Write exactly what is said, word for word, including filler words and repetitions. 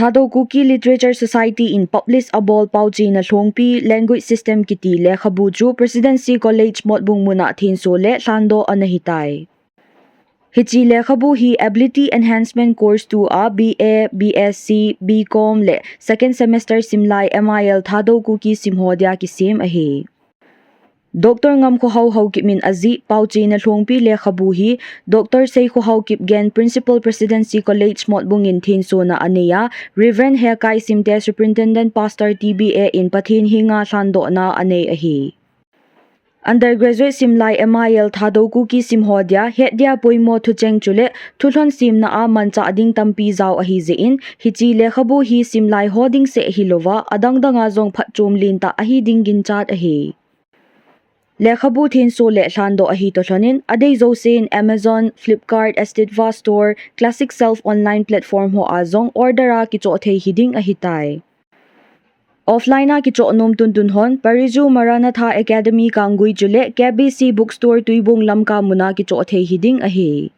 Thadou Kuki Literature Society in publish abol Paochena Lhongpi Language System kiti lekhabu chu Presidency College Motbung muna thenso le lhandoh ana hitai. Hiche lekhabu hi Ability Enhancement Course two a B A, B S C, B Com le second semester simlai M I L Thadou Kuki simho dia kisem ahi. Doctor Ngamkhohao Haokip in ajih Paochena Lhongpi lekhabu hi Doctor Seikhohao Kipgen, Principal, Presidency College Motbung in thensona aneiya, Reverend Hekai Simte, Superintendent Pastor T B A in Pathen henga lhandohna anei ahi. Undergraduate simlai M I L Thadou Kuki simho dia, het dia poimo thucheng chule thulhon semna a manchah ding tampi jao ahi jeh in, hiche lekhabu hi simlai ho ding seh hilouva, adang danga jong phatchom lentah ahi ding ginchat ahi. Lekhabu thenso le lhandoh ahi toh lhonin, adei jousen Amazon, Flipkart, Estetva Store, Classic Shelf online platform hoa jong order a kichoh thei hiding ahitai. Offline a kichoh nom tuntun hon, Pariju Maranatha Academy Kanggui chule K B C Bookstore Tuibong Lamka muna kichoh thei hiding ahi.